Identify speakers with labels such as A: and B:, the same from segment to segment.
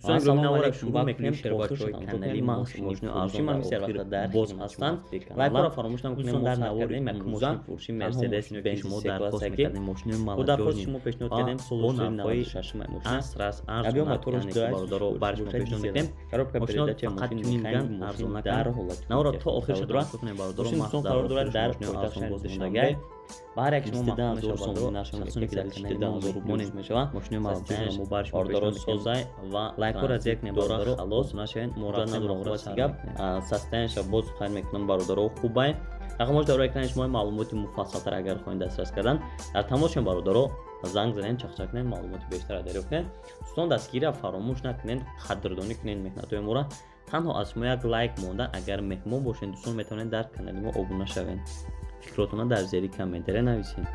A: Салом алейкум, шурӯъ мекунем шербачаҳои канали мошини арзон дар охир боз ҳастанд. Лайкҳоро фаромӯш накунед. Дар навори имрӯза фурӯши Мерседес Бенз шумо дархост мекардем мошини
B: Бо дархости шумо пешниҳод кардем
A: бо
B: соли
A: нархҳои
B: 96 мошин
A: асрас арзон
B: Объем мотораш
A: бародаро бар шумо пешниҳод мекунем.
B: Коробка
A: Мошино
B: передача
A: фақат
B: мошин
A: тюнинган
B: механик,
A: арзон
B: мошин дар
A: накард.
B: ҳолати
A: Навро
B: техникӣ
A: то охир
B: қарор дорад.
A: шуда кунем бародаро.
B: Мошин
A: Махз
B: дӯстон
A: дар
B: қарор дорад
A: охир
B: дар
A: мошини
B: пойтахт
A: арзон
B: шаҳри
A: боз
B: Душанбе.
A: мондагай. Ба ҳар як шумо
B: 22
A: маҳкум
B: ҳазор
A: мешавад
B: сомонӣ
A: бародаро.
B: нархи
A: Шахсоне ки дар канали мо
B: 142 ҳазор рубл
A: меҳмонед
B: мешавад.
A: Мошини молодежро мо бар шумо
B: Бародаро
A: пешниҳод мекунем.
B: созай ва
A: Лайкҳоро зер кунед
B: дора
A: бародаро.
B: халос.
A: Нашавед,
B: Мо
A: муроҷиат
B: рафтем
A: надорам.
B: хулоси
A: Сар
B: гап.
A: мекунем.
B: Состояниеша боз қайд мекунам бародаро, хубай. Рақамҳош дар рӯи экрани шумо, маълумоти муфассалтар агар хоҳед дастрас кардан дар тамос шавед бародаро, занг занед, чақчақ кунед, маълумоти бештарро дарёфт кунед. Дӯстон, дастгирия фаромӯш накунед, қадрдонӣ кунед меҳнатҳои моро. Танҳо аз шумо як лайк монда, агар меҳмон бошед дӯстон, метавонед дар канали мо обуна шавед. Фикротонро дар зери комментария нависед.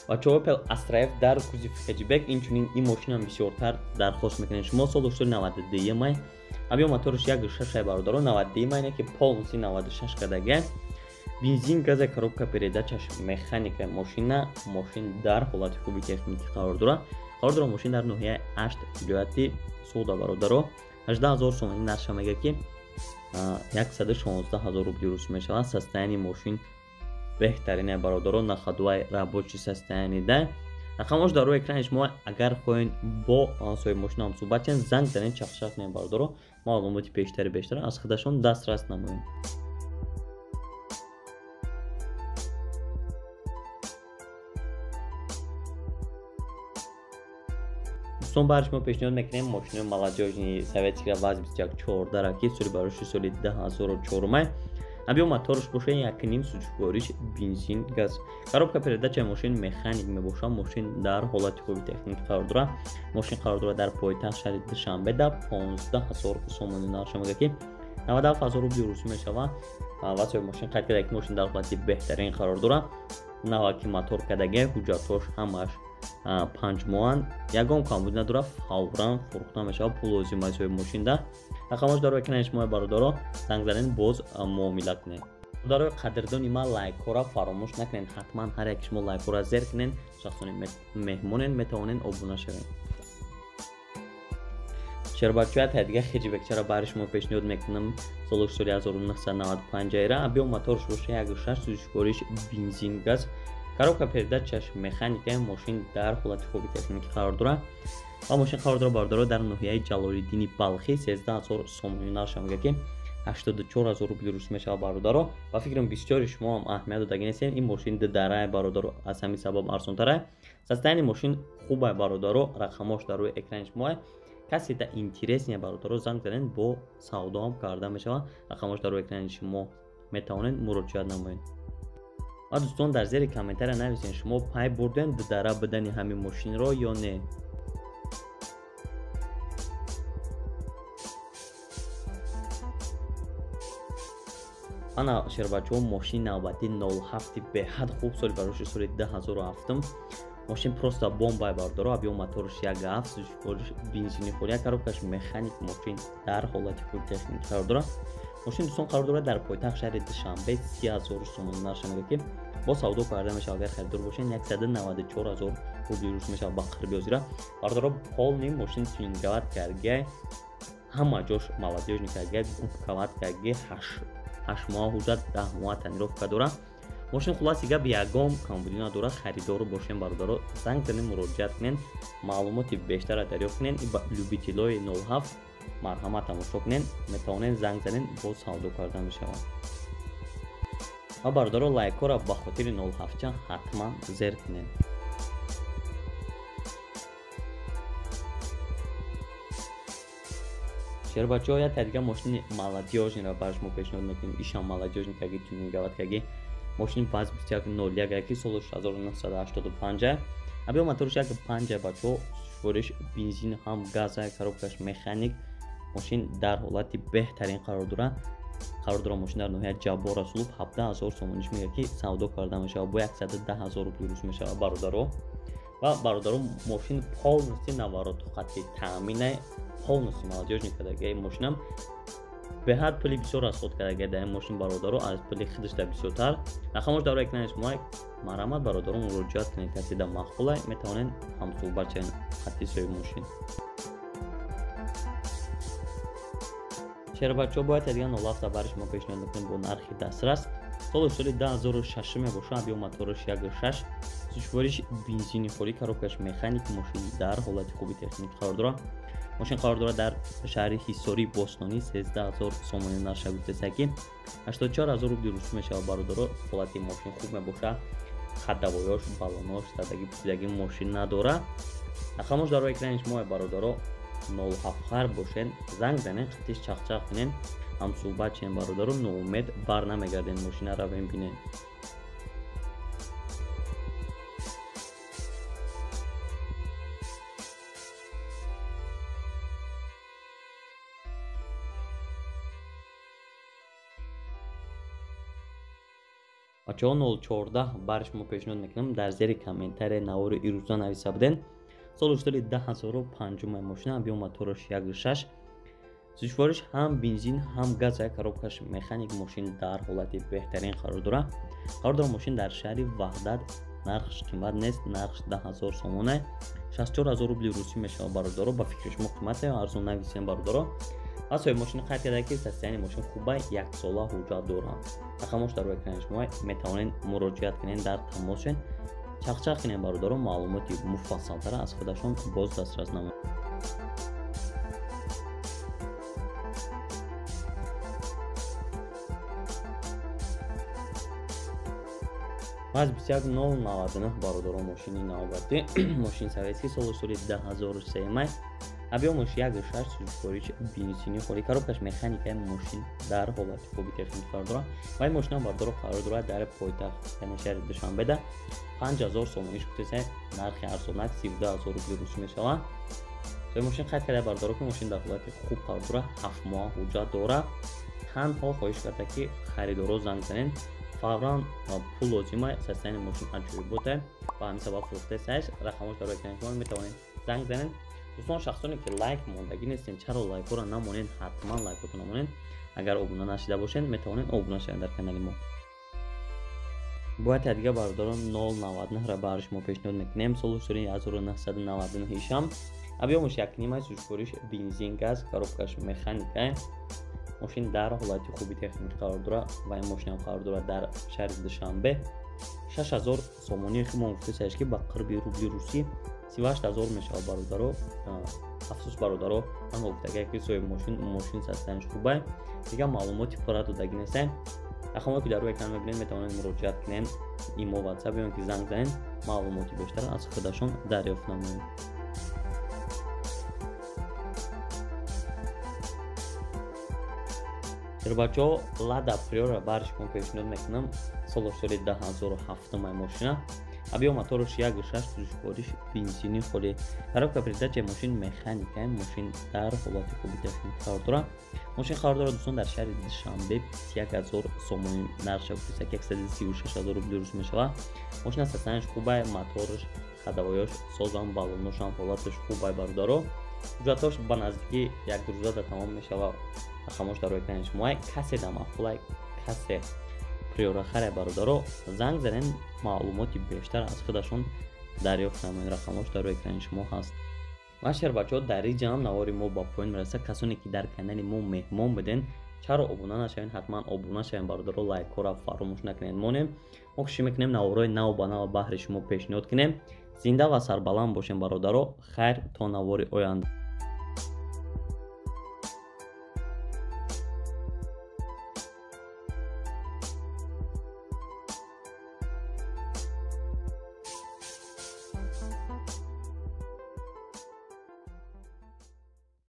B: Бачаҳо, Opel Astra F дар кузови хэтчбек, инчунин ин мошинам бисёртар дархост мекунед шумо. Соли 92 май, объем мотораш 1.6 бародаро, 92 май, не ки полностью 96 кардага. Бензин, газа, коробка передачаш механика мошина, мошин дар ҳолати хуби техникӣ қарор дорад. Қарор дорад мошин дар ноҳияи 8 вилояти Суғда бародаро. 18 000 сомонӣ нархша мега ки 116 000 рубли рус мешавад. Состояние мошин беҳтарине бародаро, на ходовой, рабочий состояние да. Рақамҳош дар рӯи экрани шумо, агар хоҳед бо соҳиби мошин ҳам суҳбат кунед, занг занед, чақчақ кунед бародаро, маълумоти бештари бештар аз худашон дастрас намоед. Дӯстон, бар шумо пешниҳод мекунем мошинои молодежни советскира ВАЗ 2114 ки соли бароши соли 2004. Объем мотораш боша 1.5, сӯзишвориш бензин, газ. Коробка передачаи мошин механик мебошад. Мошин дар ҳолати хуби техникӣ қарор дорад. Мошин қарор дорад дар пойтахт шаҳри Душанбе да 15 000 сомонӣ нархша мега ки 97 000 рубли русӣ мешавад. Ва соҳиби мошин қайд карда ки мошин дар ҳолати беҳтарин қарор дорад. Наваки мотор кардагӣ, ҳуҷҷатҳош ҳамааш 5 моҳанд, ягон камбуд надорад, фавран фурӯхта мешавад, пул лозим аст соҳиби мошин да. Рақамҳош дар рӯи экрани шумо бародаро, занг занед, боз муомила кунед. Бародарои қадрдони ман, лайкҳоро фаромӯш накунед, ҳатман ҳар яки шумо лайкҳоро зер кунед. Шахсони меҳмонед метавонед обуна шавед. Шербачоя тайдига хеҷбекчаро бари шумо пешниҳод мекунам. Соли 1995 айра, объем моторш боша 1.6, сӯзишвориш бензин, газ. Коробка передачаш механика, мошин дар ҳолати хуби техникӣ қарор дорад. Ва мошин қарор дорад бародаро дар ноҳияи Ҷалолиддини Балхӣ, 13 000 сомонӣ нархша мега ки 84 000 рубли рус мешавад бародаро. Ба фикрам бисёри шумо ҳам аҳамият додагӣ нестед. Ин мошин дударае бародаро, аз ҳамин сабаб арзонтарае. Состояние мошин хубае бародаро, рақамҳош дар рӯи экрани шумоае. Касе да интересния бародаро, занг занед, бо савдо ҳам карда мешавад. Рақамҳош дар рӯи экрани шумо, метавонед муроҷиат намоед. Ва дӯстон, дар зери комментария нависед, шумо пай бурдед дудара будани ҳамин мошинро ё не. Ана шербачаҳо, мошини навбатӣ 07 беҳад хуб, соли бароши соли 2007. Мошин просто бомбай бародаро, объем мотораш 1.7, сӯзишвориш бензини холия, коробкаш механик, мошин дар ҳолати хуби техникӣ қарор дорад. Мошин дӯстон қарор дорад дар пойтахт шаҳри Душанбе, 30 000 сомонӣ нархша мега ки бо савдо карда мешавад. Агар харидор бошед, 194 000 рубли рус мешавад ба қирби ҳозира. Бародаро, полный мошин тюнинговать карга, ҳама ҷош молодежный карга, губковать карга, 8 моҳ ҳуҷҷат, 10 моҳ тонировка дорад. Мошин хулоси гап ягон камбудӣ надорад. Харидору бошем бародаро, занг занед, муроҷиат кунед, маълумоти бештарро дарёфт кунед. Любителои 07 марҳамат тамошо кунед, метавонед занг занед, боз савдо карда мешавад. Ва бародаро, лайкҳоро ба хотири 07 ҳатман зер кунед. Шербачаҳо, як тадига мошини молодежниро бар шумо пешниҳод мекунем. Ишам молодежни каги, тюнинговать каги. Мошини ВАЗ 2101 ки соли 1985. Объем мотораш 1.5 бачаҳо, сӯзишвориш бензин ҳам газа, коробкаш механик. Мошин дар ҳолати беҳтарин қарор дорад. Қарор дорад мошин дар ноҳияи Ҷаббор Расулов, 17 000 сомониш мега ки савдо карда мешавад, бо 110 000 рубли рус мешавад бародаро. Ва бародаро, мошин полностью наворотхати таъмина, полностью молодежный кардагии мошинам. Беҳад пули бисёр расход кардагия дар ин мошин бародаро, аз пули худаш дар бисёртар. Рақамҳош дар рӯи экрани шумо, марҳамат бародаро, муроҷиат кунед. Касе да маъқулай, метавонед ҳамсуҳбат шавед хатти соҳиби мошин. Шербачо бояд дигар 07 бари шумо пешниҳод мекунем бо нархи дастрас. Соли соли 2006 мебошад, объем мотораш 1.6, сӯзишвориш бензини холӣ, коробкаш механик, мошин дар ҳолати хуби техникӣ қарор дорад. Мошин қарор дорад дар шаҳри Ҳисори Бостонӣ, 13000 сомонӣ нархша гуфтеса ки 84000 рубли русӣ мешавад бародаро. Ҳолати мошин хуб мебошад, хадавоёш, балонош, задаги пусидаги мошин надорад. Рақамош дар экрани шумо бародаро, 07 хар бошен, занг занен, қатиш чақчақ кунен, ҳамсӯҳбат шен бародаро, ноумед бар намегарден, мошина равем бинен. Бачаҳо 014 бар шумо пешниҳод мекунам, дар зери комментария навори ирӯза нависа буден. Соли соли 2005 мошина, объем мотораш 1.6, сӯзишвориш ҳам бензин ҳам газ, коробкаш механик, мошин дар ҳолати беҳтарин қарор дорад. Қарор дорад мошин дар шаҳри Ваҳдат, нархш қимат нест, нархш 10000 сомона, 64000 рубли русӣ мешавад бародаро. Ба фикри шумо қимат ё арзон нависем бародаро. Ва соҳиби мошин қайд карда ки состояние мошин хуба, яксола ҳуҷҷат дорад. Рақамош дар экрани шумо, метавонед муроҷиат кунед, дар тамос шавед, чақчақ кунед бародаро, маълумоти муфассалтара аз худашон боз дастрас намоед. Аз 21099 бародаро мошини навбатӣ, мошин советский, соли соли 2003 май, объемаш 1.6, сӯзишвориш бензини холӣ, коробкаш механика, мошин дар ҳолати хуби техникӣ қарор дорад. Ва ин мошина бародаро қарор дорад дар пойтахт, яъне шаҳри Душанбеда, 5000 сомонӣ гуфтеса, нархи арзонак 17000 рубли русӣ мешавад. Соҳиби мошин қайд карда бародаро ки мошин дар ҳолати хуб қарор дорад, 7 моҳ ҳуҷҷат дорад. Танҳо хоҳиш карда ки харидоро занг занед, фавран пул лозима, состояние мошин аҷоибота, ба ҳамин сабаб фурӯхтесаш. Рақамош дар экрани шумо, метавонед занг занед. Дӯстон, шахсоне ки лайк мондагӣ нестен, чаро лайкҳоро намонед? Ҳатман лайкҳото намонед. Агар обуна нашида бошед, метавонед обуна шавед дар канали мо. Бояд дигар бародарон 099 ра бари шумо пешниҳод мекунем. Соли соли 1999 ишам, объемаш 1.5, сӯзишвориш бензин газ, коробкаш механика, мошин дар ҳолати хуби техникӣ қарор дорад ва ин мошинам қарор дорад дар шаҳри Душанбе, 6000 сомонӣ мо гуфтесаш ки ба қирби рубли русӣ 38000 мешавад бародаро. Афсӯс бародаро, танҳо гуфтагае ки соҳиби мошин, мошин состояниш хубай, дигар маълумоти пурра додагӣ нестем. Рақамое ки дар рӯи экран мебинед, метавонед муроҷиат кунед, имо, ватсап ё ки занг занед, маълумоти бештар аз худашон дарёфт намоед. Бачаҳо, Лада Приора бари шумо пешниҳод мекунам. Соли соли 2007 мошина, объем мотораш 1.6, сӯзишвориш бензини холӣ, коробка передача мошин механика, мошин дар ҳолати хуби техникӣ қарор дорад. Мошин қарор дорад дӯстон дар шаҳри Душанбе, 21000 сомонӣ нархша гуфтеса ки 136000 рубли рус мешавад. Мошина состояниш хубай, мотораш, ходовоёш созам, балоношам ҳолаташ хубай бародаро. Ҳуҷҷатҳош ба наздикӣ як ду рӯза тамом мешавад. Рақамош дар экрани шумо. Касе дамаъқулай, касе Приора харе бародаро, занг занед, маълумоти бештар аз худашон дарёфт намоед. Рақамош дар экрани шумо ҳаст. Ва шербачаҳо, дар ин ҷамъ навори мо ба поён мерасад. Касоне ки дар канали мо меҳмон буден, чаро обуна нашавед? Ҳатман обуна шавед бародаро, лайкҳоро фаромӯш накунед, монем. Мо кӯшиш мекунем наворҳои нав ба нав баҳри шумо пешниҳод кунем. Зинда ва сарбаланд бошем бародаро. Хайр, то навори оянда.